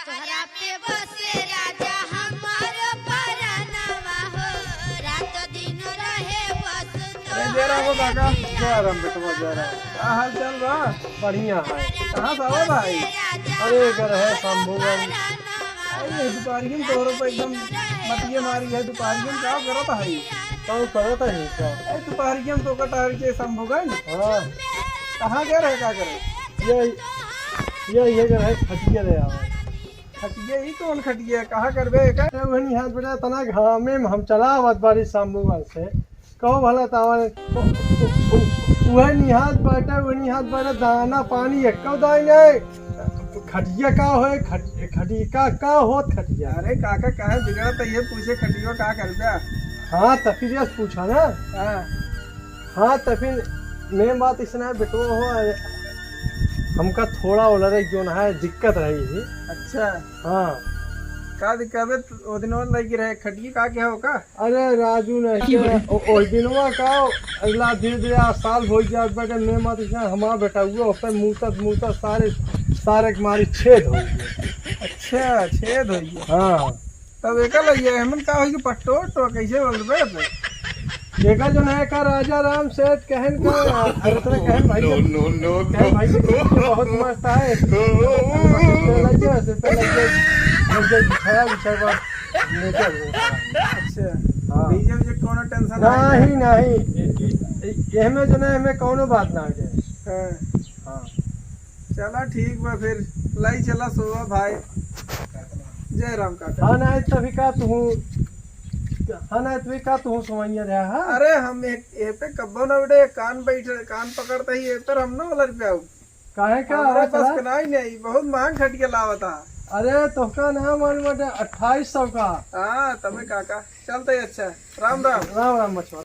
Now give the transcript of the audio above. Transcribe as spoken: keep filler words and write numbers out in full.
तोहरा पे बसे राजा हमारो परनवा हो, रात दिन रहे बस अरे जय राम हो काका। जय राम बेटवा, जय राम। का हाल चाल बा? बढ़िया है। कहाँ से आवा भाई? अरे घर है शंभुगंज। अरे दुपहरियन तोहरो पे एकदम मतिये मारी है। दुपहरियन का करत है? का करत है का? अरे दुपहरियन तो कटारी के शंभुगंज। हाँ। कहाँ गए रहे, का करे? ये, ये, ये घर है खटिया ले आवा। खटिया, ई कौन खटिया? कहाँ करबे एकर? अरे वही हाथ बेटा, तना घामे में हम चला आवत बारी शंभुगंज से। कहो भला तावन, उ-, उ-, उ-, उहे निहात बैठे, उहे निहात बैठे, दाना पानी एक्को दाई नहीं। खटिया का होए, खट-, खटिया का, का होत खटिया? अरे काका, काहे बिगड़त है, ये पूछे खटिया का कर द्या? हाँ, त फिर ये पूछा ना। हाँ। हाँ, त फिर मेन बात इसना है, बेटवा हो, हमका थोड़ा ओलरे जोन है, दिक्कत रही है। अच्छा। हाँ। का दिक्कत है? ओ दिन लगी रहे, खटिया का क्या हो का? अरे राजू ने के, ओ, ओ दिनवा का, अगला धीरे धीरे आज साल हो गया, बेटे मैं मत इसना हमारा बेटा हुआ, ओकर मूतत, मूतत सारे, सारे के मारी छेद हो गया। अच्छा, छेद हो गया। हाँ। तब एका लगिया, हमन का होई कि पट्टो, तो कैसे बोल रहे थे? एका जो नया का राजा राम सेठ कहन का, अरे तोरा कहन भाई, no, no, no, कहन भाई के बहुत मस्त है। लगे से पहले लगे, लगे बिछाया, बिछाया बाद लेके हो। अच्छा। हाँ। डीजे वीजे कोनो टेंशन नहीं, नहीं। ए-, ए-, ए-, एहमे जो ना, एहमे कोनो बात ना हो जाए। हाँ। हाँ। चला ठीक बा फिर, लाई चला सोवा भाई। जय राम काका। हाँ ना, तभी का तू, हाँ ना, तभी का तू समझिया रहा है? अरे हम एक, ए पे कब्बो ना उठे, कान बैठ, कान पकड़ते ही ए पर हम ना उलर पे आऊ। काहे का हमारे आवाज पास चला? के नहीं, नहीं, बहुत महंग खटिया लावता। अरे तोहका ना मालूम बाटे, अट्ठाईस सौ का। हाँ, तबे काका, चलते अच्छा, राम राम। राम राम बचवा।